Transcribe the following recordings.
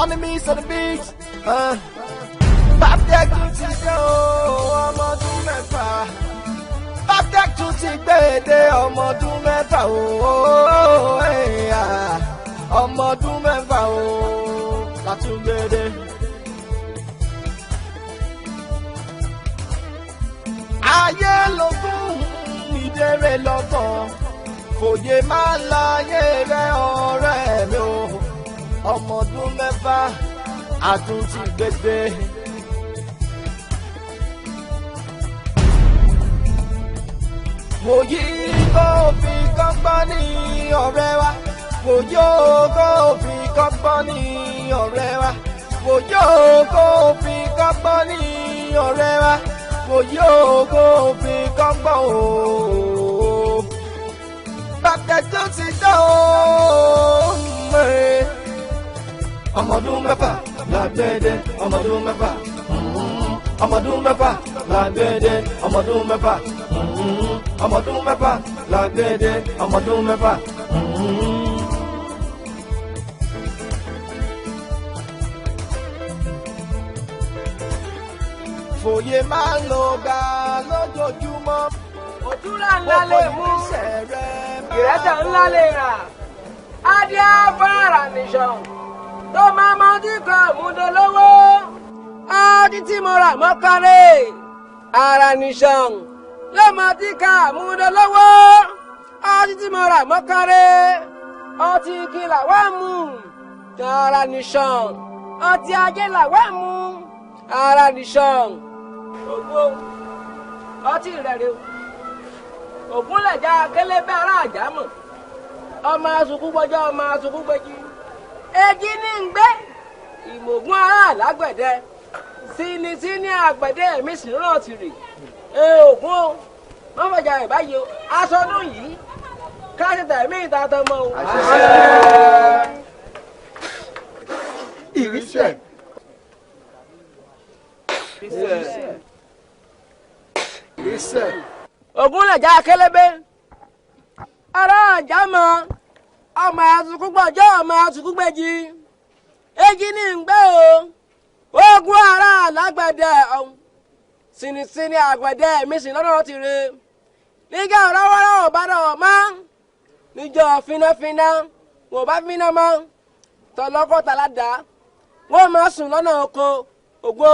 On the beat, on the beat. Babtec tún ti dé o, ọmọ ọdún 6. Babtec tún ti gbé dé ọmọ ọdún 6 o, ọmọ ọdún 6 o, látúgbédé. Ayé lógún ìdérè lọ́gbọ̀n, fòye máa láyé rẹ ọ̀rẹ́ mi o, ọmọ ọdún 6 àtúntì gbégbé. Wòyí kò fi kọ́gbọ́n ní ọ̀rẹ́ wa, wòyí kò fi kọ́gbọ́n ní ọ̀rẹ́ wa, wòyí kò fi kọ́gbọ́n ní ọ̀rẹ́ wa, wòyí kò fi kọ́gbọ́n o. Bàtẹ̀ tó ti dán o. Ọmọ ọdún 6 làgbẹ́dẹ́, ọmọ ọdún 6, ọmọ ọdún 6 làgbẹ́dẹ́, ọmọ ọdún 6, ọmọ ọdún 6 làgbẹ́dẹ́, ọmọ ọdún 6. Fòye máa ń lo ga lójoojúmọ́. Òtúrà ńlá lè mú, ìrẹsẹ̀ ńlá lè rà, adé afárá nìṣàn tó máa mọ tí kò múdò lówó. Ọtí tí mo rà mọ́kànlé ara nìṣàn ló mọ tí kò múdò lówó. Ọtí tí mo rà mọ́kànlé ọtí kí làwa mú ara nìṣàn, ọtí ajé làwa mú ara nìṣàn. Ògbó ọtí rẹ̀ rè o, ògúnlẹ̀já kélébé ará àjámọ̀, ọmọ asùnkú gbọjọ́ ọmọ asùnkú gbẹjì. Èjì ní ń gbé ìmọ̀gún ará àlágbẹ̀dẹ, síní àgbẹ̀dẹ mi sì rán tìrì. Ògún o, wọ́n fọjà rẹ̀ báyìí o, aṣọ ọdún yìí káṣí tẹ̀mí ìta tọmọ o. Ìrísẹ̀. Ìrísẹ̀. Ògúnlẹ̀já kélébé ará àjámọ̀, ọmọ asùnkú gbọjọ́ ọmọ asùnkú gbẹjì. Èjì ní ń gbé o, ogun ará lágbẹ̀dẹ ọ̀hún, sínísíní àgbẹ̀dẹ mi sì lọ́nà ti re. Nígbà rọ́wọ́rọ́ ò bá rọ̀ mọ́, níjọ́ fínáfíná wọn ò bá fíná mọ́, tọlọ́kọ́ta ládàá wọ́n máa sùn lọ́nà oko. Ògbó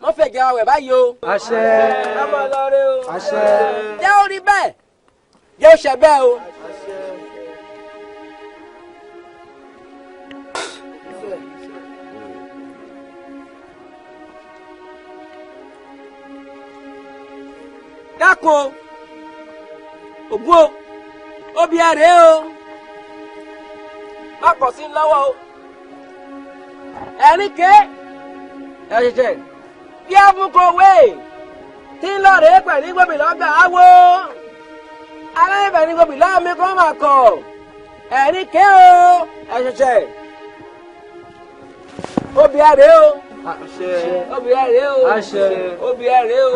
wọ́n fẹ̀gẹ̀ ọ̀wẹ̀ báyìí o. Àṣẹ. Ọmọ lọ́rẹ́ o. Àṣẹ. Jẹ́ ó rí bẹ́ẹ̀, jẹ́ ó ṣe bẹ́ẹ̀ o. Dákun o, Ògún o, obì ẹ rèé o, má kọ̀ sí lọ́wọ́ o. Ẹ̀rín ké ẹ̀ṣẹ̀ṣẹ̀ bí a fún kọ̀wé tí ń lọ rèé pẹ̀lú gbòmí lọ́gbà áwò aláìbẹ̀ ní gbòmí lọ́ọ̀mí kó máa kọ̀. Ẹ̀rín ké o, ẹ̀ṣẹ̀ṣẹ̀ obì ẹ rèé o. Obì ẹ rèé o. Obì ẹ rèé o.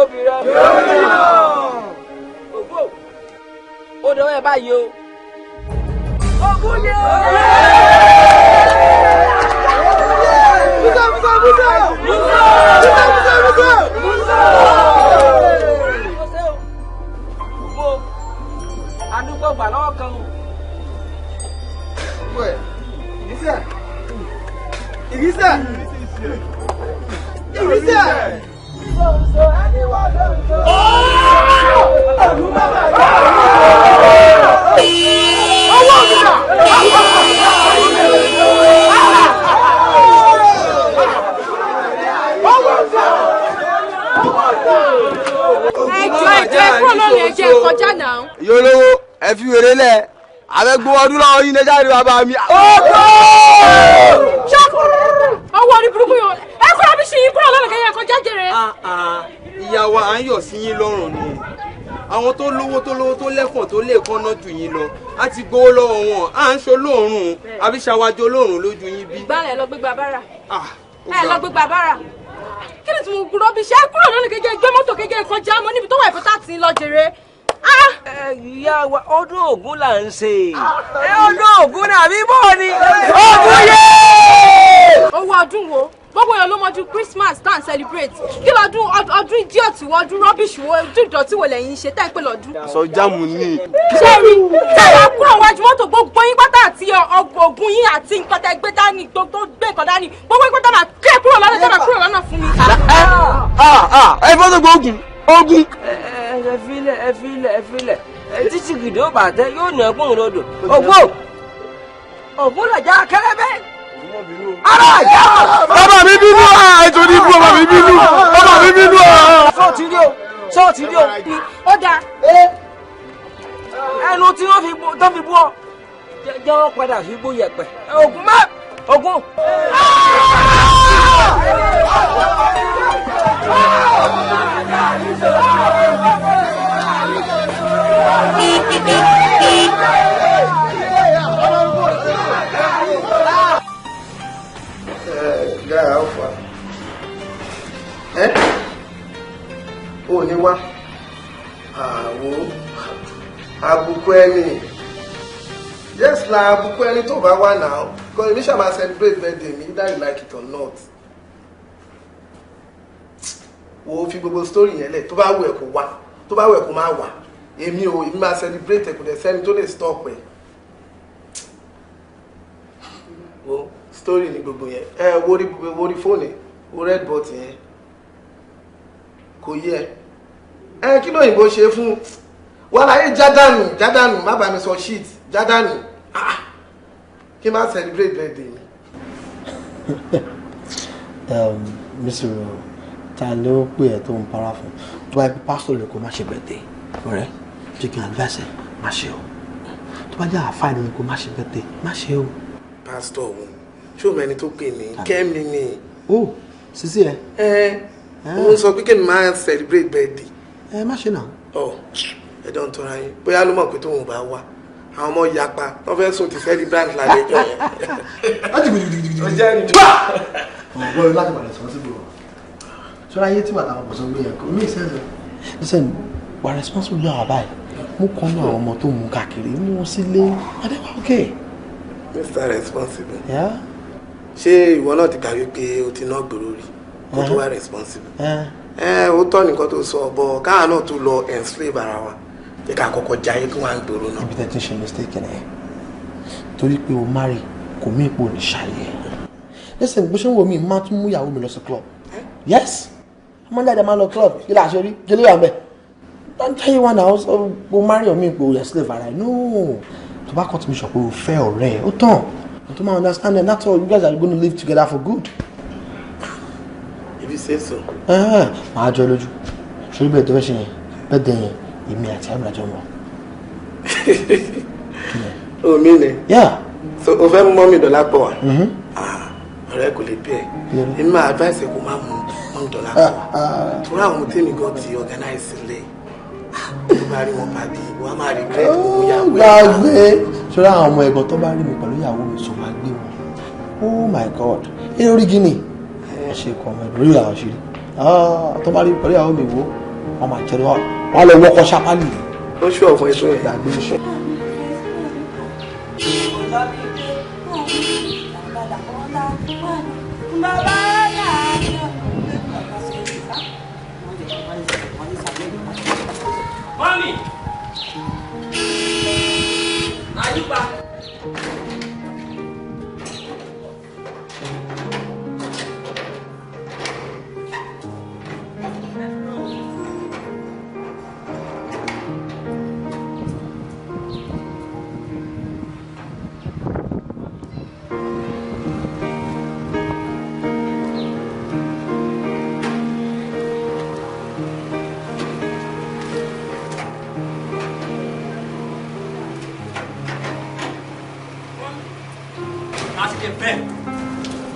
Obì rẹ. Ògbó ó dọwọ́ ẹ báyìí o. Ògún ni o. Musa Musa Musa Musa Musa Musa Musa. Ògbó àdúgbò gbà lọ́wọ́ kan o. Ìrísẹ̀. Ìrísẹ̀. Ìrísẹ̀. Owó mi dà. Owó mi dà. Ẹjọ́ ẹjọ́ ẹ kúrò lónìí, ẹjẹ́ kọjá náà. Ìyá olówó ẹ fi wèrè lẹ̀, àbẹ gbowó ọdún lọ́wọ́ yín lẹ́jà rí bàbá mi. Ọwọ́ orí burúkú yóò ẹ kúrò bí ṣe yín kúrò lọ́nà kẹ́yìn ẹ̀kọ́ jájẹrẹ. Ìyá wa à ń yọ̀ sí yín lọ́rùn ni, àwọn tó lówó tó lówó tó lẹ́fọ̀n tó lè kọ́nà jù yín lọ á ti gbowó lọ́wọ́ wọn, à ń ṣe olóòórùn àbí ṣàwájú olóòórùn lójú yín bí. Ìgbàlẹ̀ lọ gbégbá bára ẹ lọ gbégbá bára kí ni tí mo gbúrọ́ bí ṣe kúrò lọ́nà kẹ́kẹ́ gbé mọ́tò kẹ́kẹ́ kọjá mọ́ níbi tó wà ìfọ́tà tí ń lọ jèrè. Ìyá wa ọdún Ògún là ń ṣe. Ọdún Ògún náà àbí bọ́ọ̀ ni. Ògún yé. Owó ọdún wo? Gbogbo èèyàn ló mọdún Christmas tá à ń celebrate. Kí lọ́dún ọdún idiot wo, ọdún rubbish wo, ọdún ìdọ̀tí wo lẹ́yìn ṣe tẹ́ ń pè lọ́dún. Sọ jáàmù ni. Ṣé rí tẹ̀wá kúrò wájú mọ́tò gbogbo yín pátá àti ògùn yín àti nǹkan tẹ gbé dání tó gbé nǹkan dání gbogbo yín pátá máa kẹ́ kúrò lọ́nà tẹ́ máa kúrò lọ́nà fún mi. Ẹ fọ́tò gbé ogun ogun. Ẹ filẹ̀ ẹ filẹ̀ ẹ filẹ̀ títí gidi ó bàtẹ yóò nà ẹgbọn lodò ògbó ògún làjà kẹlẹbẹ ara ìjà. Bàbá mi bínú ètò ní ibú bàbá mi bínú bàbá mi bínú. Sọ́ọ̀tì rí o sọ́ọ̀tì rí o. Ó dáa. Ẹnu tí wọ́n fi bú ọ jẹ́ wọ́n padà fi bó yẹ̀pẹ̀ ògún má ògún. Guy, how far? Eh? Oh, ni wá. Àwo. Àbùkù ẹni. Yes, la àbùkù ẹni tó bá wà now. Because èmi ṣá máa celebrate birthday mi, either you like it or not. Wo fi gbogbo story yẹn lẹ̀, tó bá wù ẹ́ kó wá, tó bá wù ẹ́ kó má wá. Èmi o, èmi máa celebrate ẹ̀, kò dẹ̀ sẹ́ni tó lè stop ẹ̀. Wo story ni gbogbo yẹn. Ẹ wo rí fóònù, wo red button yẹn. Kò yẹ. Ẹ kí lóyìnbó ṣe fún? Wọ́n láyé jádànù, jádànù, má bá mi sọ shit, jádànù. Ah! Kí n má celebrate birthday mi. Mr. Ta ló pè ẹ́ tó ń para fún? Tó bá yẹ pé pásítọ̀ lè kó má ṣe birthday, ọ̀rẹ́, jẹ́ kí n advice ẹ, má ṣe o. Tó bá jẹ́ àáfàá ni kó má ṣe birthday, má ṣe o. Pásítọ̀ òun, ṣé o mọ ẹni tó pè mí? Kẹ́mi ni. O, sísí ẹ. Ẹ, ó ń sọ pé kí n máa celebrate birthday. Ẹ má ṣe náà. Ọ, ẹ̀dọ̀ ń tọ́ra yín. Bóyá ló mọ̀ pé tóun bá wà. Àwọn ọmọ yapa, wọ́n fẹ́ sùn ti celebrant lálejò yẹn. Ó jẹ́ ní. Ọ̀gbọ́n láti wà responsible. Ṣọ́ra ayé tí wà táwọn bọ̀sán gbé yẹn kò make sense. Listen, wà responsible lọ́wọ́ báyìí. Mú kan náà àwọn ọmọ tó mú káàkiri, mú wọn sílé. Adéwà okay. Mr. Responsible. Yeah. Ṣé ìwọ náà ti gbàgbé pé o ti ná gbòòrò rí? Kó tó wá responsible. Ẹ ó tọ́ nìkan tó sọ ọ̀bọ káà náà tó lọ enslave ara wa. Jẹ́ ká kọ́kọ́ jayé kí wọ́n á gbòòrò náà. Ibi tẹ́ ti ń ṣe mistake nìyẹn. Torí pé o marry kò mí ipò ní ṣàlẹ̀. Listen, bó ṣe ń wo mi, máa tún mú ìyàwó mi lọ sí club. Yes. Ọmọ jáde máa lọ club. Kí la ṣe rí? Kí ló wà ńbẹ̀? Don't tell you one house, o marry omi ipò enslave ara ẹ̀. No. Tó bá kàn tí mi sọ pé o fẹ́ ọ̀rẹ́ ẹ̀, ó tàn. O tó máa understand that that's all. You guys are going to live together for good. If you say so. Màá jọ lójú. Ṣorí bẹ́ẹ̀ tó fẹ́ ṣe yẹn, bẹ́ẹ̀ dẹ̀ yẹn, èmi àti àmì àjọ mọ̀. O mi ni? Yeah. So o fẹ́ mú mọ́mí dọ̀là pọ̀ wá? Ọ̀rẹ́ kò lè bí ẹ̀. Èmi máa advice ẹ̀ kó má mú mọ́mí dọ̀là pọ̀ wá. Torí àwọn tèmi gan ti organize sílẹ̀. Tó bá rí wọn pàdé, wọ́n á máa regret owó yàwó ẹ̀. Gbàgbé. Ṣọlá àwọn ọmọ ẹ̀gbọ́n tó bá rí mi pẹ̀lú ìyàwó mi sọ máa gbé wọn. Oh my God. Eré orí gíní. Ẹ ṣe kọ ọmọ ẹ̀gbọ́n rí àwọn ṣeré. Tó bá rí mi pẹ̀lú ìyàwó mi wò, wọ́n máa jẹ́ lọ́wọ́. Wọ́n á lọ wọ́kọ̀ ṣapálì. Ó ṣú ọ̀fun ètò yẹn. Gbàgbé oṣù. Mami! Àyùbá!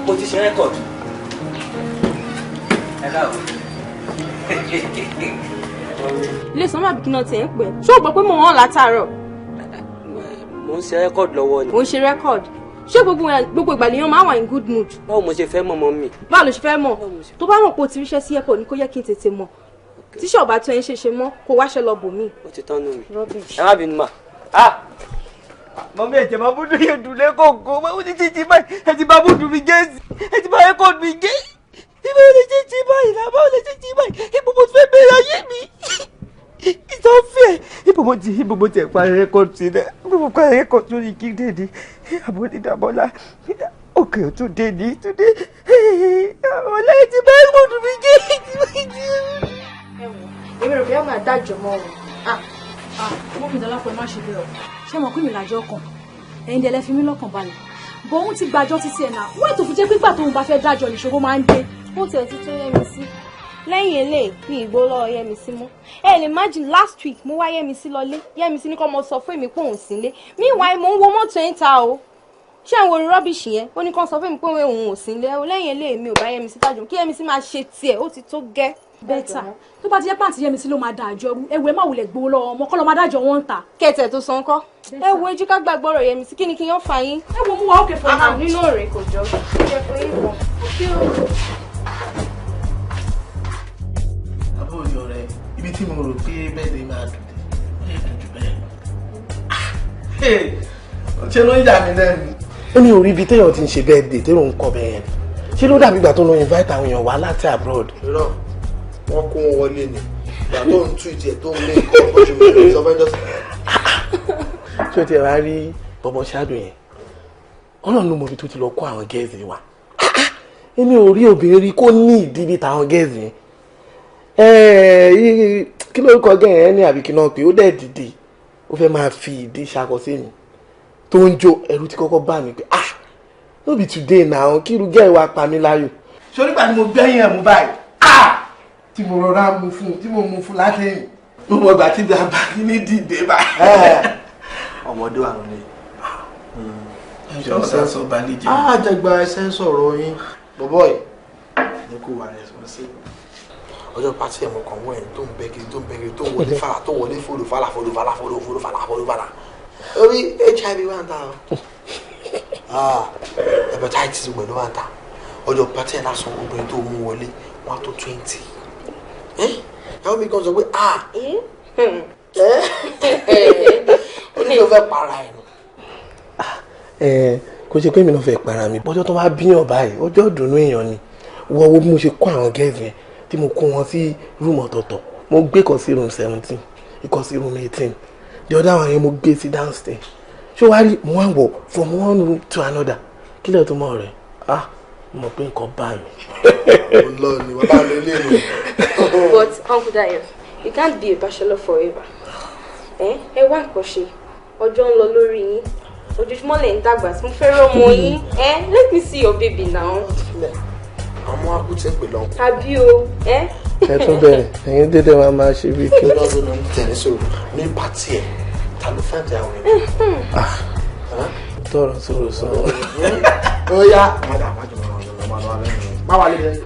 Mo ti ṣe rẹ́kọ̀dù. Ẹ káàbọ̀. Ilé sọ́mọ́ àbíkí náà ti ń pè. Ṣé o gbọ́ pé mò ń hàn látàárọ̀? Mo ń ṣe rẹ́kọ̀dù lọ́wọ́ ni. Mo ń ṣe rẹ́kọ̀dù. Ṣé gbogbo ìgbà lèèyàn máa wà in good mood? Báwo mo ṣe fẹ́ mọ̀ mọ́ mi? Báwo lo ṣe fẹ́ mọ̀? Tó bá mọ̀ pé o ti ríṣẹ́ sí airport ni kó yẹ kí n tètè mọ̀. Tíṣà ọba tó ń ṣe ṣe mọ́ kó wáṣẹ́ lọ bòmí. Ó ti tán nù mí. Rubbish. Ẹ má bínú mà. Mọ̀mí ẹ̀jẹ̀ máa búdú yóò dùn lẹ́kọ̀ọ̀kan. Báwo ni títí báyìí? Ẹ ti bá búdú mi jẹ́ sí. Ẹ ti bá rẹ́kọ̀dù mi jẹ́. Ibo lè ṣe ti báyìí náà? Báwo lè ṣe ti báyìí? Ibo mo ti fẹ́ bẹ̀rẹ̀ ayé mi? It's unfair. Ibo mo ti ẹ̀ parí rẹ́kọ̀dù sí náà. Ibo mo parí rẹ́kọ̀dù sórí kí dé ni. Àbọ̀ ní Dàmọ́lá. Òkè ò tún dé ní túndé. Ọ̀la ẹ ti bá rẹ́kọ̀dù mi jẹ́. Ẹ wò, èmi rò pé a máa dájọ́ mọ́ o. Mo fi dọ́là pé má ṣe bẹ́ẹ̀ o. Ṣé mo pín mi lájọ́ kan? Ẹ̀yin dẹ̀ lẹ fi mí lọ́kàn balẹ̀. Bọ̀ òun ti gbàjọ́ títí ẹ̀ náà. Wọ́n ètò fi jẹ́ pígbà tóun bá fẹ́ dájọ́ nìṣòro máa ń dé. Ó tiẹ̀ ti tó Yẹ́misí. Lẹ́yìn eléyìí mi ìgbó lọ́wọ́ Yẹ́misí mọ́. Ẹ lè imagine last week mo wá Yẹ́misí lọlé. Yẹ́misí ní kó mo sọ fún èmi pé òun sí nílé. Meanwhile mo ń wo mọ́tò ẹ̀ ń ta o. Ṣé àwọn orin rubbish yẹn? Ó ní kó sọ fún mi pé òun ò sí nílé. Lẹ́yìn eléyìí mi ò bá Yẹ́misí dájọ́. Kí Yẹ́misí máa ṣe tiẹ̀, ó ti tó gẹ́. Bẹ́tà tó bá ti jẹ́ pàǹtí Yẹ́misí ló máa dájọ́ rú. Ewu ẹ má wulẹ̀ gbowó lọ́wọ́ ọmọ kọ́ ló máa dájọ́ wọn ń ta. Kẹ̀tẹ̀ tó san kọ́. Ẹ wo ojú ká gbàgbọ́ ọ̀rọ̀ Yẹ́misí kí ni kí yán fa yín. Ẹ wo mú wa ókè fún náà. Nínú òrè kò jọ. Jẹ́ pé ìwọ̀n. Àbúrò ni ọ̀rẹ́ ibi tí mo rò pé bẹ́ẹ̀ ni máa dùn dé ó lè dùn jù bẹ́ẹ̀ lọ. Ṣé ló ń yà mí lẹ́nu? Ó ní orí ibi téèyàn ti ń ṣe bẹ́ẹ̀ dé téèyàn ń kọ bẹ́ẹ̀ yẹn. Ṣé ló dàbí ìgbà tó lọ invite àwọn èèyàn wá láti abroad? Irọ́, wọ́n kó wọn wọlé ni. Ìgbà tó ń tú ìdí ẹ̀ tó ń lé nǹkan bó ṣe wọlé sọ fẹ́ jọ́sìn. Ṣé o ti wá rí bọ́bọ́ ṣáàdùn yẹn? Ọlọ́run ló mọ ibi tó ti lọ kó àwọn gẹ́ẹ̀sì wa. Èmi ò rí obìnrin rí kó ní ìdí bíi tàwọn gẹ́ẹ̀sì yẹn. Kí lórúkọ gẹ́ẹ̀ yẹn ní àbí kí náà pé ó dẹ̀ dìde ó fẹ́ máa fi ìdí ṣàkọsí mi tó ń jó ẹ̀rù ti kọ́kọ́ bá mi pé ah no be today now kí irú gẹ́ẹ̀ wa pa mí láyò. Ṣé onígbà tí mo gbẹ́yìn ẹ̀ mú báyìí ah tí mo rọra mu fún tí mo mu fún látẹ̀yìn mo mọ̀ gbà tí bàbá ní dìde báyìí. Ọmọdé wà nílé. Ṣé ọ̀sán sọ balẹ̀ jẹ́? Àjẹgbà ẹsẹ̀ ń sọ̀rọ̀ yín. Bọ̀bọ̀ yìí ní kò wà responsible. Ọjọ́ pàtí ẹ̀ mọ̀ kàn wọ́n ẹ̀ tó ń bẹ́ kiri tó ń bẹ́ kiri tó ń wọlé fàlà tó wọlé fòlù fàlà fòlù fàlà fòlù fòlù fàlà fòlù fàlà. Orí HIV wà ń ta o. Hepatitis pẹ̀lú wà ń ta. Ọjọ́ pàtí ẹ̀ lásán obìnrin tó mú wọlé wọ́n á tó 20. Ìyàwó mi kan sọ pé ah ó ní o fẹ́ para ẹ̀ nù. Kò ṣe pé mi náà fẹ́ para mi bọ́jọ́ tó bá bíyàn báyìí ọjọ́ ìdùnnú èèyàn ni wọ́n wo bí mo ṣe kó àwọn gẹ́ẹ̀sì yẹn tí mo kó wọn sí rúùmù ọ̀tọ̀ọ̀tọ̀. Mo gbé kan sí room 17, ìkan sí room 18, the other one yẹn mo gbé sí downstairs. Ṣé wàá rí mo wá wọ̀ from one room to another kí lè tó mọ̀ rẹ̀ ah mo mọ̀ pé nǹkan bá mi. Ọlọ́run ni bàbá mi lè lò. But Uncle Dayo, you can't be a bachelor forever. Ẹ wá nǹkan ṣe, ọjọ́ ń lọ lórí yín, ojoojúmọ́ lè ń dàgbà tí mo fẹ́ rọ́mọ yín. Let me see your baby now. Àwọn akú ti ń pè lọ́wọ́. Àbí o. Ẹ tún bẹ̀rẹ̀ ẹ̀yin dédé máa máa ṣe bí kí. Lọ́dún ló ń tẹ̀lé sọ̀rọ̀ ní pàtí ẹ̀ ta ló fẹ́ tẹ àwọn èèyàn. Tọrọ sọ̀rọ̀ sọ̀rọ̀. Ó yá. Má wà lé lẹ́yìn.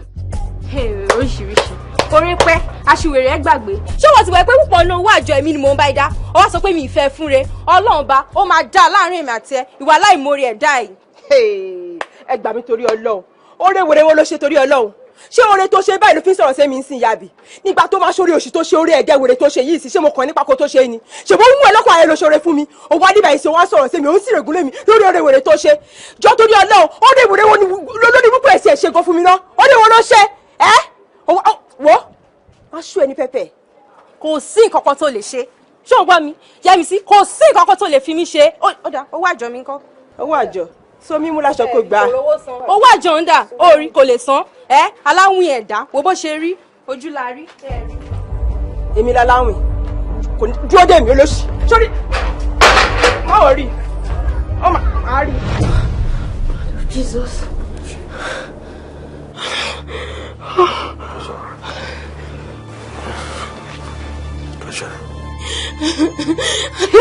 Oríṣiríṣi orí pẹ́ aṣiwèrè ẹ gbàgbé. Ṣé wọ́n ti wọ̀ pé púpọ̀ ní owó àjọ èmi ni mò ń bá ẹ dá? Ó wá sọ pé mi ì fẹ́ fún re. Ọlọ́run bá ó máa dá láàrin èmi àti ẹ ìwà láìmoore ẹ̀ dá yìí. Ẹ gbà mí torí Ọlọ́run. Oore wèrè wo ló ṣe torí Ọlọ́run? Ṣé oore tó ṣe báyìí ló fi ń sọ̀rọ̀ sẹ́mi ń sìn yàbí? Nígbà tó máa ṣoore òṣì tó ṣe oore ẹ̀jẹ̀ wèrè tó ṣe yìí sí ṣé mo kàn nípa kó tó ṣe ni? Ṣèbó ń mú ẹ lọ́kọ̀ ayé ló ṣoore fún mi? Òun wá níbà ìṣe wọn sọ̀rọ̀ sẹ́mi, òun sì règùn lémi lórí oore wèrè tó ṣe. Jọ torí Ọlọ́run, oore wèrè wo ni lórí púpọ̀ ẹ̀sìn ẹ̀ ṣe gan fún mi ná? Oore wo ló ṣe? Ẹ́ wo má ṣú ẹni pẹ́pẹ́. Kò sí nǹkan kan tó lè ṣe. Ṣé o gbọ́ mi? Yẹ́misí, kò sí nǹkan kan tó lè fi mí ṣe. Ó dà, owó àjọ mi ńkọ́? Owó àjọ so mímú láṣọ kò gbà. Owó àjọ ń dà, ó rí kò lè san. Ẹ aláwìn ẹ̀dá, wo bó ṣe rí, ojú la rí. Èmi láláwìn, kò ní dúró dè mí olóṣì. Sórí, má wọ̀ rí, ó máa rí. Jesus.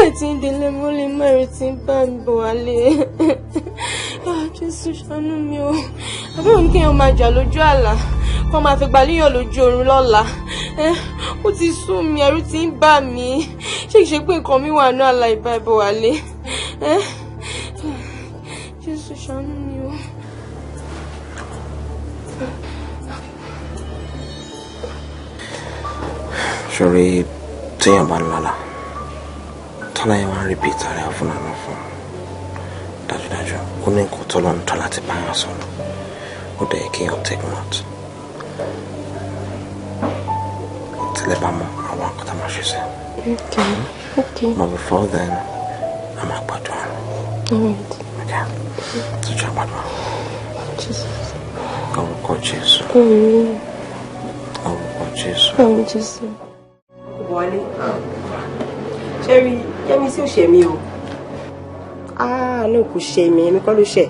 Àti ìdílé mo lè má retí bá mi bọ̀ wálé. Jésù ṣàánú mi o. Àbí òun kéèyàn máa jà lójú àlá, kó máa fi gbàlíyàn lójú oorun lọ́la. Ó ti sú mi, ẹ̀rù ti ń bà mí. Ṣé kìí ṣe pé nǹkan mi wà ní àlá ìbá ìbọ̀ wálé? Jésù ṣàánú mi o. Ṣorí téèyàn bá ń lálà, tọ́lá yẹn máa ń repeat ara ẹ̀ fún àná fún. Dájúdájú, ó ní nǹkan tó lọ́nà tó láti bá yàn sọ̀rọ̀. Ó dẹ̀ kéèyàn take note. Tẹ́lẹ̀ bá mọ àwọn nǹkan tá a máa ṣe sí. Okay. Okay. But before then, a máa gbàdúrà. All right. Okay. Tó jẹ́ àgbàdúrà. Jesus. Orúkọ Jésù. Amen. Orúkọ Jésù. Amen, Jésù. Wọlé. Ṣé rí Yẹ́misí ò ṣẹ̀ mí o? Ah, no, kò ṣẹ̀ mí, èmi kọ́ ló ṣẹ̀.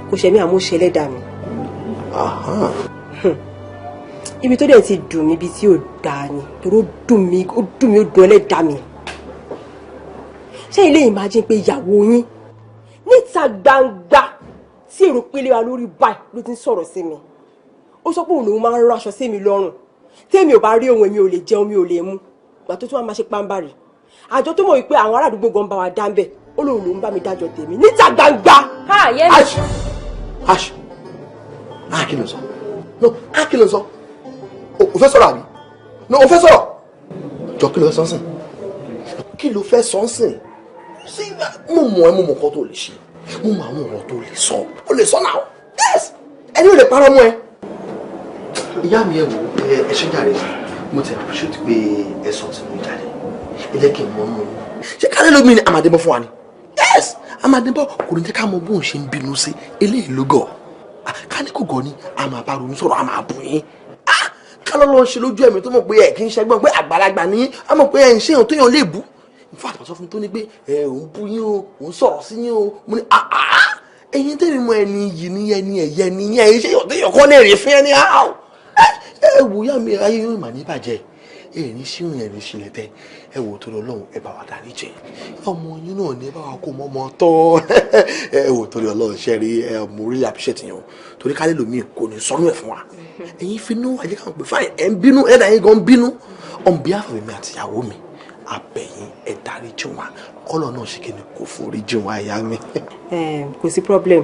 Kò ṣẹ̀ mí àmọ́ ó ṣe ẹlẹ́dàá mi. Ibi tó dẹ̀ ti dùn mí ibi tí ò dáa ni, torí ó dùn mí, ó dùn mí, ó dùn ẹlẹ́dàá mi. Ṣé ilé imagine pé ìyàwó yín níta gbangba tí èrò pélé wa lórí báyìí ló ti ń sọ̀rọ̀ sí mi? Ó sọ pé òun lòun máa ń rán aṣọ sí mi lọ́rùn. Tèmi ò bá rí ohun èmi ò lè jẹun, mi ò lè mu. Ìgbà tó tún wá máa ṣe pàǹbàrì. Àjọ tó mọ̀ wípé àwọn ará àdúgbò gan bá wa dá ń bẹ̀, ó lóun lòun bá mi dájọ́ tèmi níta gbangba. Ha, Yẹ́mi. Ash! Ash! Ah, kí ló sọ? No, ah, kí ló sọ? O fẹ́ sọ̀rọ̀ àbí? No, o fẹ́ sọ̀rọ̀. Jọ kí ló fẹ́ sọ sìn? Kí ló fẹ́ sọ sìn? Sí, mo mọ̀ ẹ́, mo mọ̀ nǹkan tó lè ṣe. Mo mọ̀ àwọn ọ̀rọ̀ tó lè sọ. O lè sọ náà. Yes! Ẹni ò lè parọ́ mọ́ ẹ. Ìyá mi, ẹ wò ẹ, ṣe jàre. Mo ti appreciate pé ẹ sọ tí mo jáde. Ẹ jẹ́ kí n mọ̀ nù. Ṣé kálẹ̀ lómi ni àmàdébọ̀ fún wa ni? Yes! Àmàdébọ̀ kò ní jẹ́ ká mọ bóun ṣe ń bínú sí eléyìí ló gọ̀. Ká ní kò gọ̀ ni, a máa bá ronú sọ̀rọ̀, a máa bù yín. Ká lọ́ lọ́ ṣe lójú ẹ̀mí tó mọ̀ pé ẹ̀ kì í ṣẹgbọ́n pé àgbàlagbà ní, a mọ̀ pé ẹ̀ ń ṣe èèyàn téèyàn lè bú. In fact, wọ́n sọ fún mi tó ní pé ẹ̀ òun bú yín o, òun sọ̀rọ̀ sí yín o. Mo ní àá, ẹ̀yin tẹ́mi mọ ẹni yìí ní ẹni ẹ̀yẹ ní ẹ̀yin ṣe èèyàn téèyàn kọ́ lè rí fún ẹni áò. Ẹ wò yá mi, ayé yóò mà ní bàjẹ́. Ẹ ní ṣírin, ẹ ní ṣílẹ̀ tẹ. Ẹ wò tó lọ lọ́hùn, ẹ bá wa dárí jẹ. Ọmọ yín náà ní ẹ bá wa kó mọ́ ọmọ tọ́. Ẹ wò tó lọ lọ́hùn, ṣe rí ẹ, mo really appreciate yẹn o. Torí kálí lomi kò ní sọnù ẹ̀ fún wa. Ẹ̀yin finú àjẹ́ káwọn pè fáyìn, ẹ̀ ń bínú, ẹ̀dá yín gan bínú. On behalf of èmi àti ìyàwó mi, abẹ̀yìn ẹ dárí jìn wá. Kọ́lọ̀ náà ṣe kíni kò forí jìn wá, ìyá mi. Kò sí problem.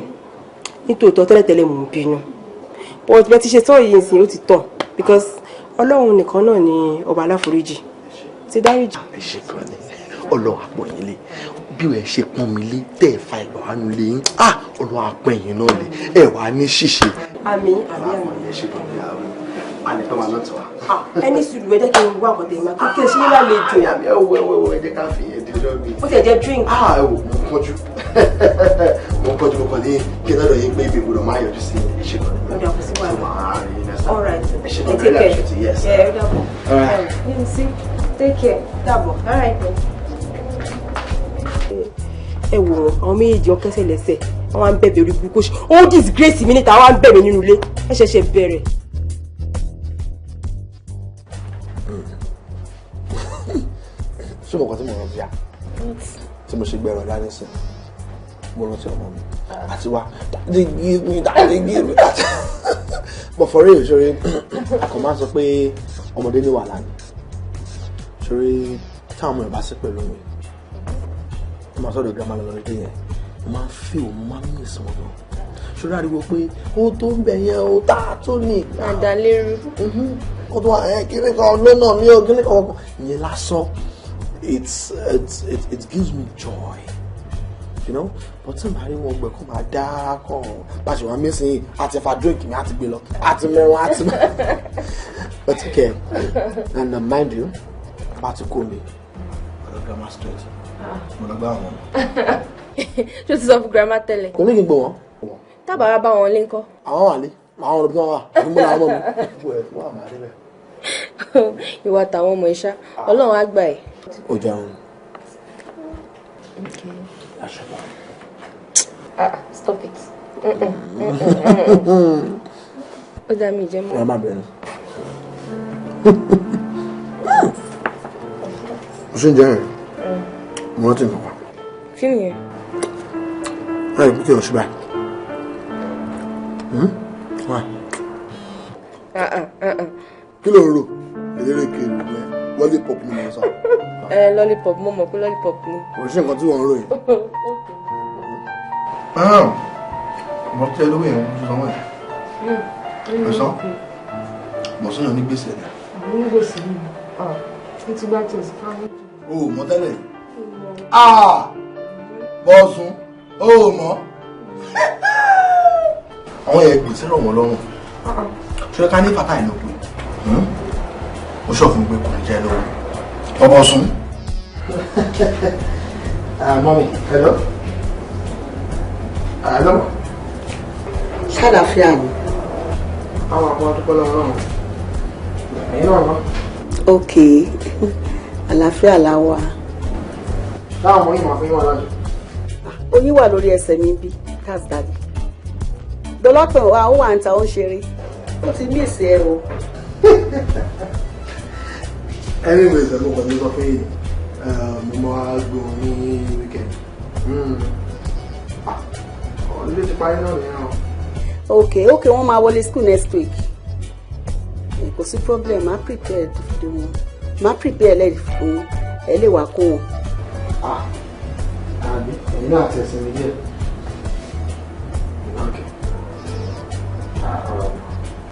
Nítòótọ́ tẹ́lẹ̀tẹ́lẹ̀ mò ń bínú. But bẹ́ẹ̀ ti ṣe tán yìí nsìn, ó ti tàn because Ọlọ́run nìkan náà ni ọba aláforíjì. Ti dáríjì. Ẹ ṣe gan ni, Ọlọ́run àpọ̀ yín lé. Bí ẹ ṣe pọ́n mi lé tẹ́ ẹ fa ìgbà wá nulẹ̀ yín, ah, Ọlọ́run àpọ̀ ẹ̀yìn náà lé, ẹ wà ní ṣíṣe. Àmín, àmín, àmín. Ẹ ṣe gan ni, àwọn àlẹ́ tó máa lọ́tọ̀ wa. Ẹni sùúrù, ẹ jẹ́ kí n wá àkọ́tẹ̀ máa kí kí ẹ ṣe ní lálejò. Ẹ wo, ẹ wo, ẹ jẹ́ ká fi yẹn di ọjọ́ mi. Ó tiẹ̀ jẹ́ drink. Ah, ẹ wò, mo ń kánjú, mo ń kánjú, mo kàn ní kí n lọ́dọ̀ yín pé ibi ìgbọ́dọ̀ máa yọjú sí. Ẹ ṣe gan ni. Ó dà, kò sí wàhálà. All right. Ẹ ṣe Ẹ gan ni, take really care. appreciate it, yes. Yeah, ó dàbọ̀. All right. Yẹ́misí, take care. Dàbọ̀. All right then. Ẹ wò wọn, àwọn méjèèjì wọn kẹsẹ̀ lẹ́sẹ̀, wọn wá ń bẹ̀bẹ̀ orí burúkú, ó disgrace mi níta, wọn wá ń bẹ̀bẹ̀ nínú ilé. Ẹ ṣẹ̀ṣẹ̀ bẹ̀rẹ̀. Ṣé mo kàn tí mo rántí ya tí mo ṣe gbẹ̀rọ̀ dání sí, mo rántí ọmọ mi àti wá, daddy give me, daddy give me that. But for real, ṣeré kò máa sọ pé ọmọdé ní wàhálà ni. Ṣeré táwọn ọmọ ẹ̀ bá sí pẹ̀lú mi, mo máa sọ̀rọ̀ girama lọ lọ́dún yẹn, mo máa ń feel, mo máa ń miss wọn gan. Ṣeré ariwo pé ó tó ń bẹ̀ yẹn ó tá a tó ní. Àdàlérú. Kó tó wà ẹ kíní kan lọ́nà mi ò kíní kan ìyẹn lásán, it's it's it, it gives me joy. But tí n bá rí wọn gbẹ kó máa dá kàn bá ṣe wọn mí sìn àti fa drink mi àti gbé lọ àti mọ àti mọ. But okay, and mind you, bá ti kó mi ọ̀dọ̀ grandma straight, mo lọ gbá àwọn. Ṣé o ti sọ fún grandma tẹ́lẹ̀? Kò ní kí n gbọ́ wọn. Tábà wá bá wọn lé ńkọ́? Àwọn wà lé, àwọn ọ̀rọ̀ bí wọ́n wà àbí mo làwọn ọmọ mi. Wọ́n àmà rí bẹ́ẹ̀. Ìwà tàwọn ọmọ ìṣá, Ọlọ́run á gbà ẹ́. Ó jẹun. Okay. Aṣọ. Ah, stop it. Ó dá mi jẹ́ mọ́. Ẹ má bẹ̀rẹ̀. Mo ṣe ń jẹ́ rẹ̀. Mo rántí nǹkan kan. Kí nìyẹn? Láì kí o ṣe báyìí. Wá. Ah, ah, ah, ah. Kí ló ń rò? Eléré kiri ni ẹ. Lollipop ni mo sọ. Ẹ lollipop, mo mọ̀ pé lollipop ni. Kò sí nǹkan tí wọ́n ń rò yìí. Mo tẹ́ lówó yẹn, mo tún sanwó ẹ̀. Kò sán. Mo sún yàn ní gbèsè ni. Ní gbèsè ni. Mo ti gba tẹ̀sí fáwọn. O ò mọ̀ tẹ́lẹ̀. Bọ́sùn, o ò mọ̀. Àwọn yẹn gbèsè rọ̀ wọ́n lọ́rùn. Ṣé ká ní fata ìlú pé? Ó sọ fún mi pé kò ní jẹ́ lọ́wọ́. Ọbọ̀sùn. Mọ́mí, hello. Hello. Ṣàlàáfíà ni. Àwọn àpò àdúgbò lọ́wọ́ náà. Ẹ̀yin náà ná. Ok, àlàáfíà la wà. Láwọn ọmọ yìí máa fún yín wà lálẹ́. Oyin wà lórí ẹsẹ̀ mi bí, that's daddy. Dọlápọ̀ wa ó wà ń ta ó ń ṣeré. Ó ti miss ẹ o. Anyways, mo kàn ní sọ fún yìí, mo máa gbé wọn ní weekend. Ilé ti parí náà nìyẹn o. Ok, ok, wọ́n máa wọlé school next week. Kò sí problem, má prepare fún wọn. Má prepare lẹ́yìn fún wọn. Ẹ lè wá kó wọn. Àbí ẹ̀yin náà ti ẹ̀sìn mi díẹ̀. Ok.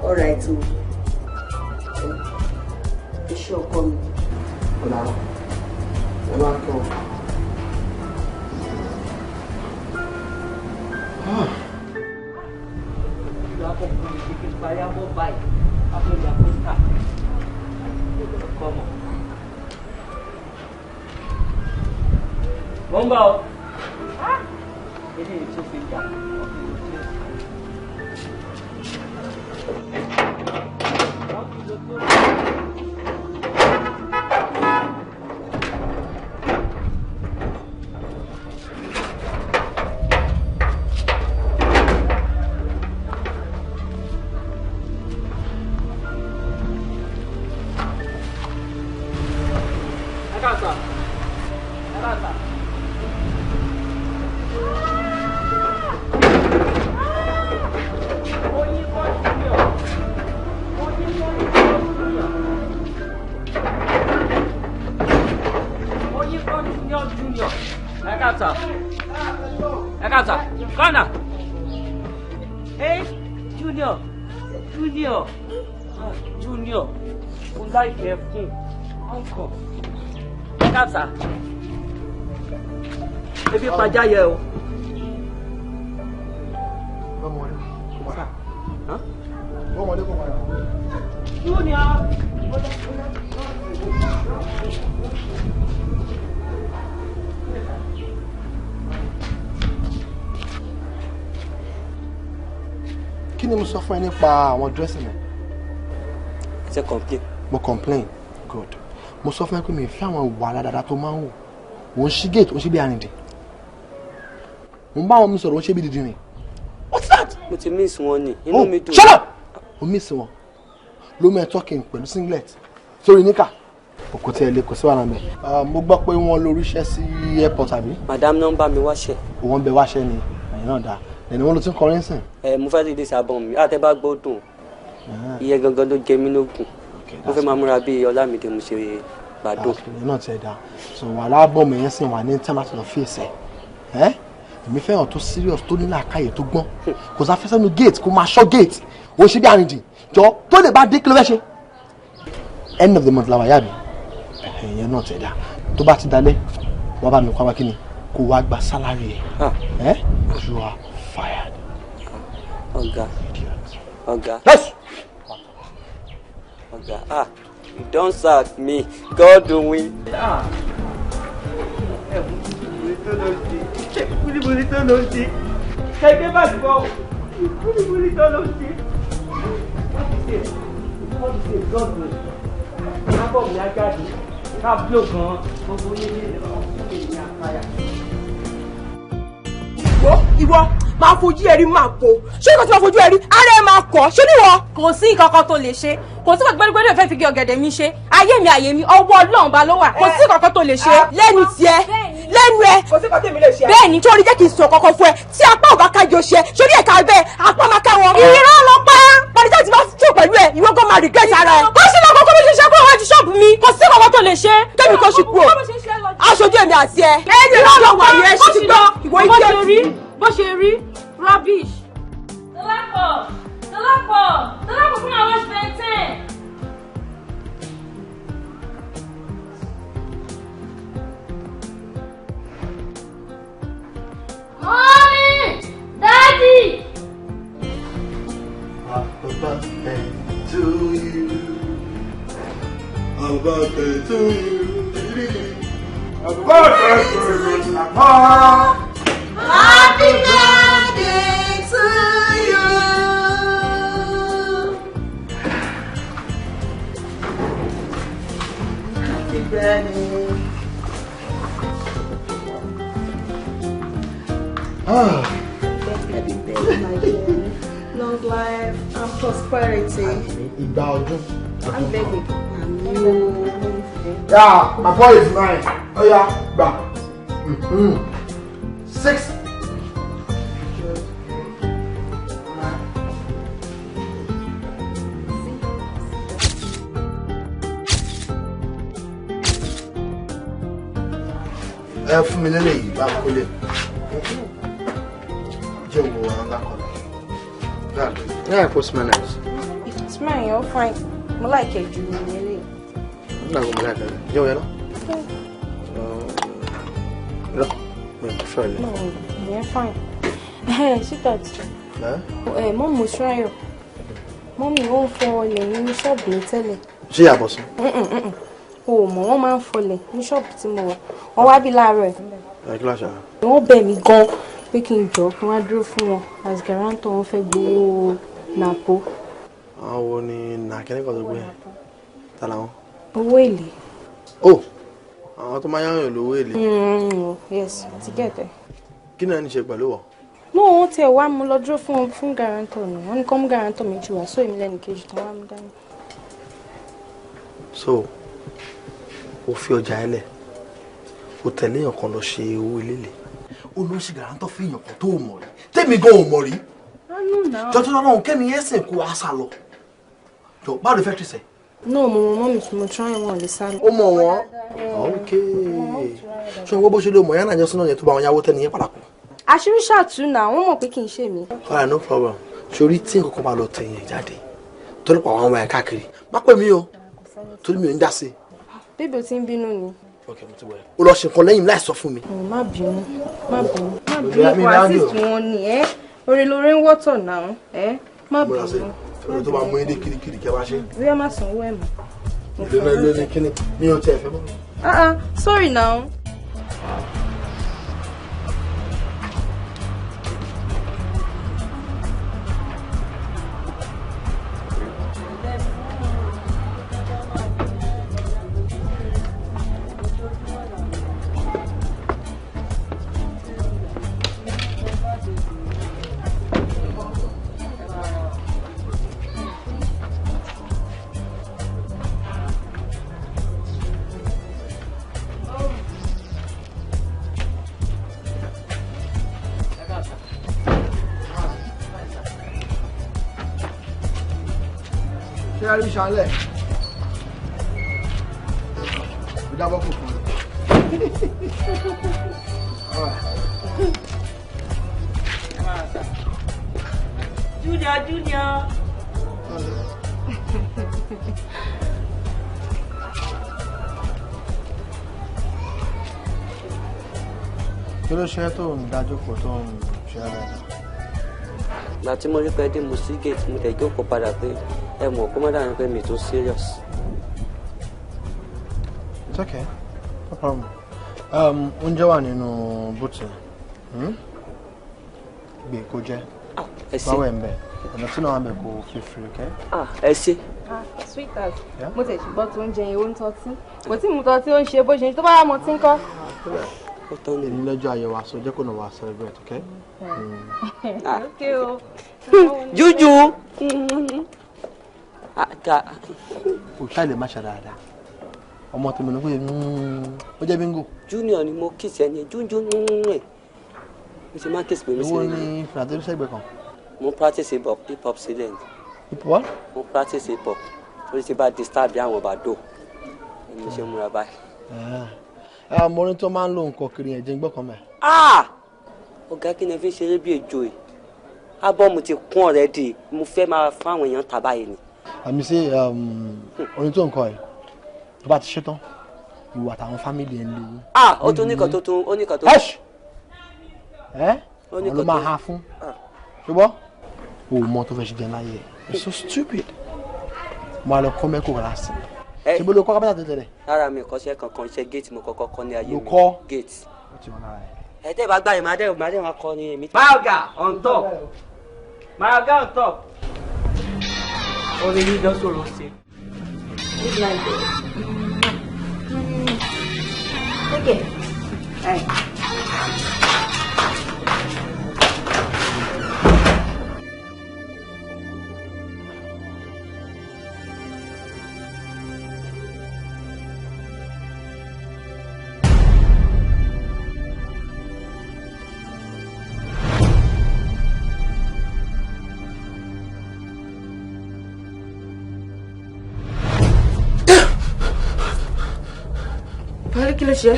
All right o. Iṣẹ́ ọkọ mi. Ọ̀dà ẹ máa kí wọn. Mo ń bọ̀ o. Eléyìí tó fi jà. Junior, mo láìpẹ́ fún ọkọ̀. Ẹ káàsà. Ebi pajá yẹ o. Junior. Kí ni mo sọ fún ẹ nípa àwọn dressing ẹ? Ṣe complain. Mo complain. Good. Mo sọ fún ẹ pé mi fẹ́ àwọn ìwà dáadáa tó máa ń wò. Ò ń ṣí gate, ò ń ṣe bí arìndìn. Mo ń bá àwọn mi sọ̀rọ̀, ò ń ṣe bí dídìrín. What's that? Mo ti miss wọn ni. Inú mi dùn. Shut up! O miss wọn. Ló mẹ́ talking pẹ̀lú singlet. Sórí níkà. Òkú tí ẹ lè kò sí wàhálà mẹ́. Mo gbọ́ pé wọ́n lóríṣẹ́ sí airport àbí? Madam náà ń bá mi wáṣẹ́. Òun bẹ wáṣẹ́ ni, ẹ̀yin náà dáa. Ẹni wọ́n ló ti ń kọrin sìn. Ẹ mo fẹ́ release album mi, àtẹ bá gbọ́dùn. Iye gangan ló jẹ mí lógún. Mo fẹ́ máa múra bíi Ọlámídé mo ṣe gbàdó. Ìyẹn náà ti ẹ̀ dá. So wà lábọ̀mù yẹn sìn wà ní time láti lọ fèsì ẹ̀. Èmi fẹ́ràn tó serious tó ní làákàyè tó gbọ́n. Kò sá fẹ́ sẹ́nu gate kó máa ṣọ́ gate. Ó ṣe bí arìndìn. Jọ tó lè bá dé kí ló fẹ́ ṣe. End of the month làwọn àyà mi. Ìyẹn náà ti ẹ̀ dá. Tó bá ti dalẹ̀, wọ́n bá mi kọ́ wá kí ni? Kó wá gba salary ẹ̀. You are fired. Ọ̀gá. Ọ̀gá. Yes. Ọ̀gá. Ah, you don sack me. God do win. Ah. Kúlíkúlí tó ló ń ṣe. Kẹ̀kẹ́ bá ti bọ̀. Kúlíkúlí tó ló ń ṣe. Wọ́n ti ṣe God win. Lábọ̀ mi á jáde. Ká bílò gan-an. Gbogbo yín ní ọ̀sùn ní àpáyà. Ìwọ máa fojú ẹ̀rí máa kó ṣé nǹkan tí máa fojú ẹ̀rí ara ẹ̀ máa kọ́ ṣé níwọ. Kò sí nǹkan kan tó lè ṣe, kò sí gbẹdẹgbẹdẹ fẹ́ fi gé ọ̀gẹ̀dẹ̀ mi ṣe, ayé mi àyè mi ọwọ́ Ọlọ́run ba ló wà, kò sí nǹkan kan tó lè ṣe. Lẹ́nu tiẹ̀ lẹ́nu ẹ. Kò sí nǹkan tèmi lè ṣe. Bẹ́ẹ̀ni torí jẹ́ kí n sọ kọ́kọ́ fún ẹ tí apá ò bá kájọ ṣe sórí ẹ̀ka bẹ́ẹ̀ apá máa ká wọn. Irọ́ ló pa. Bàdíjà ti bá tó pẹ̀lú ẹ ìwọ gan máa regret ara ẹ. Kó sí lọ kókó bí ṣe ṣe kó wájú ṣọ́ọ̀bù mi, kò sí nǹkan tó lè ṣe. Kẹ́mi kò ṣì kú o, aṣojú èmi àti ẹ. Irọ́ ló wà yẹn ṣì ti gbọ́ ìwọ ìjẹ́ bó ṣe rí rubbish. Dọ́lápọ̀ Dọ́lápọ̀ Dọ́lápọ̀ fún àwọn oṣù 10. to you. Happy birthday to you. Happy birthday to you. Happy birthday to you. Happy birthday. Ah. Happy birthday, my dear. Long life and prosperity. Ìgbà ọdún. I'm begging. Yeah, my boy is mine. Oh yeah, gbà. 6. Ẹ fún mi lélẹ̀ yìí bá kólé. Jẹ́ wo another colour. Yeah, I post my nice. It's mine, you're fine. Mo like it ju eléyìí. Nígbà wo mo like ẹ? Jẹ́ wo yẹn náà? No, mi ò prefer ilé. No, you're fine. Sweetheart. Mom mo ṣráyọ̀. Mọ́mí ó ń fọ ilẹ̀ ní ṣọ́ọ̀bù mi tẹ́lẹ̀. Ṣé ìyàbọ̀ sùn? O mọ̀, wọ́n máa ń fọlẹ̀ ní ṣọ́ọ̀bù tí mo wà. Wọ́n wá bí láàárọ̀ ẹ̀. Ẹ kí ló ṣe? Wọ́n bẹ̀ mí gan pé kí n jọ kí wọ́n á dúró fún wọn as guarantor, wọ́n fẹ́ gbowó nàpó. Àwọn wo ni nàkẹ́ni kan tó gbé yẹn? Ta làwọn? Owó èlé. Oh, àwọn tó máa yáyàn lówó èlé. Yes, ti gẹ̀tẹ̀. Kí ni ẹni ṣe pẹ̀lú wọ? No, wọ́n tiẹ̀ wá mú lọ dúró fún wọn fún guarantor ni. Wọ́n ní kọ́ mú guarantor méjì wá, sóò èmi lẹ́nu kejì tán wá mú dání. So, o fi ọjà ẹ lẹ̀, o tẹ̀lé èèyàn kan lọ ṣe owó eléle. O lọ ṣe guarantor fún èèyàn kan tó o mọ̀ rí. Tèmi gan ò mọ̀ rí. Jọjọ́ náà kẹ́mi yẹn sìn kó wá sá lọ. Jọ, báwo ló fẹ́ tìṣẹ̀? No, mo mọ mọ́mì tí mo try wọn lè sá lọ. Ó mọ̀ wọ́n? Ok. Ṣé o gbọ́ bó ṣe lè mọ̀ yánà jọ sínú yẹn tó bá wọn yáwó tẹ́ni yẹn padà kú? Àṣírí ṣàtú náà, wọ́n mọ̀ pé kì í ṣe mi. Alright, no problem. Ṣorí tí nǹkan kan bá lọ tẹ̀yìn ẹ̀ jáde, torí pa àwọn ọmọ ẹ̀ káàkiri. Má pè mí o, torí mi ò ní dá sí i. Bébí o ti ń bínú ni. Ok, mo ti wẹ̀. O lọ ṣe nǹkan lẹ́yìn láì sọ fún mi. Má bínú, má bínú. Má bínú, kò assist wọn ni ẹ́. Orí lórí ń wọ́tọ̀ náà, ẹ́. Má bínú. Ọ̀rọ̀ tó bá mú ilé kirikiri kí a bá ṣe. Bóyá má sanwó ẹ̀ mọ́. Ìlú náà ilé ní kíni mi ò tiẹ̀ fẹ́ mọ́. Ah ah, sorry now. Ṣálẹ̀ ìdábọ̀ kò fún mi. Junior, Junior. Kí ló ṣe tó ń dájú pọ̀ tó ń ṣe ara ẹ̀? Ìgbà tí mo rí pé dé mo sí gate mo tẹ̀ jókòó padà pé ẹ mọ̀ kó má dàbí pé mi tó serious. It's okay, no problem. Oúnjẹ wà nínú bùtù. Gbé kó jẹ. Báwo ẹ̀ ń bẹ̀? Ọ̀nà tí náà wà ń bẹ̀ kò fi free, okay? Ẹ ṣé. Sweetheart, mo tẹ̀ ṣùgbọ́n tó ń jẹ ìwé ń tọ́tí. Kò tí mo tọ́tí ó ń ṣe bó ṣe ń tó bá wà mo ti ń kọ́. Èmi lọ́jọ́ ayọ̀ wa, so jẹ́ kó nà wá celebrate, okay? Okay o. Jújù. Kò ṣáà lè má ṣe dáadáa. Ọmọ tèmi ló pé ó jẹ́ bingo. Junior ni mo kiss ẹni jújú ẹ̀. Mo ṣe máa kiss pẹ̀lú Owó sílẹ̀. ní fìlàtẹ́rù sẹ́gbẹ̀ẹ́ kan. Mo practice hip hop hip hop sílẹ̀ ni. Hip hop? Mo practice hip hop. Torí ti bá disturb bí àwọn bàdó. Mo ṣe múra báyìí. Mo ní tó máa ń lo nǹkan kiri yẹn jẹ́ ń gbọ́kàn mẹ́. Ọ̀gá kí ni ẹ fi ń ṣeré bí ejò yìí? Ábọ́ọ̀mù ti kún already. Mo fẹ́ máa fáwọn èèyàn tàbá yìí ni. Àmì sí orin tó ń kọ ẹ̀ tó bá ti ṣetán ìwà àtàwọn fámìlì ẹ̀ ń lè yín. Ó tún nìkan tó tún ó nìkan tó. Ẹ́ àwọn ló máa ha fún. Ṣùgbọ́n o ò mọ tó fẹ́ ṣe jẹun láyé ẹ̀. You're so stupid. Mo á lọ kọ́ mẹ́kọ̀ọ́ last. Ṣé bó ló kọ́ kápẹ́tà tẹ́lẹ̀? Rárá mi kọ́ṣẹ́ kankan, iṣẹ́ géètì mo kọ́kọ́ kọ́ ní ayé mi. Ló kọ́? Géètì. Ó ti wọn lára ẹ̀. Ẹ tẹ́ bá gbá yẹn, màá dẹ̀ máa kọ́ ni èmi. My oga on top. My oga on top. Orin yìí dán sọ̀rọ̀ ṣe. Good night, babe. Take care. Bye. Wálé, kí ló ṣe?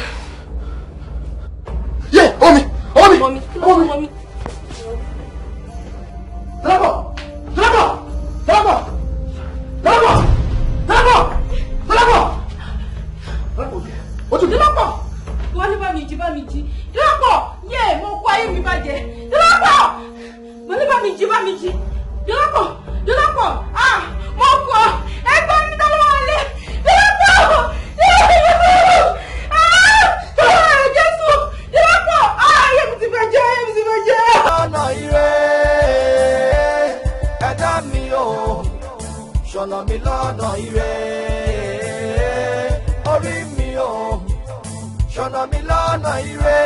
Yé, omi, omi, omi, omi, omi. Dọ́lápọ̀, Dọ́lápọ̀, Dọ́lápọ̀, Dọ́lápọ̀, Dọ́lápọ̀, Dọ́lápọ̀. Ojú mi. Dọ́lápọ̀, Wálé bá mi jí, bá mi jí. Dọ́lápọ̀, yé, mo kó ayé mi bàjẹ́. Dọ́lápọ̀, Wálé bá mi jí, bá mi jí. Dọ́lápọ̀, Dọ́lápọ̀, ah, mo kú ọ, ẹgbẹ́ mi tó lọ́wọ́ lé. Dọ́lápọ̀, Lọ́nà ire, ẹ̀dá mi ò ṣọ̀nà mi lọ́nà ire, orí mi ò ṣọ̀nà mi lọ́nà ire,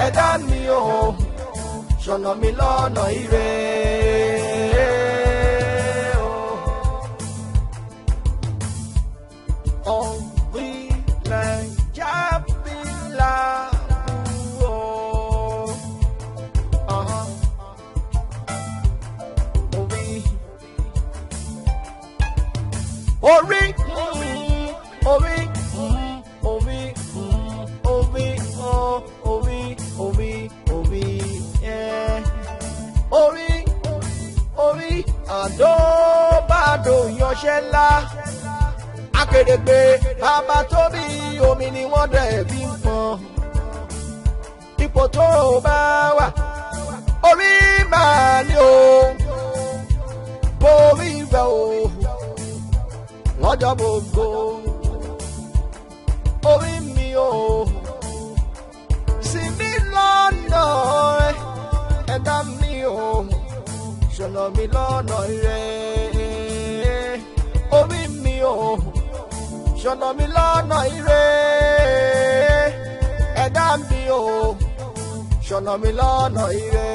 ẹ̀dá mi ò ṣọ̀nà mi lọ́nà ire. Orí, orí, orí, orí, orí, orí, orí, orí, orí, àdó bàdó yanṣẹ́ ńlá, akèrègbè bàbá tó bí omi ni wọ́n dẹ̀ fi ń pọn. Ipò tó o bá wà, orí màá ní o, borí rẹ̀ o lọ́jọ́ gbogbo. Orí mi ò sì mí lọ́nà ẹ̀dá mi ò ṣọ̀nà mi lọ́nà ire. Orí mi ò ṣọ̀nà mi lọ́nà ire. Ẹ̀dá mi ò ṣọ̀nà mi lọ́nà ire.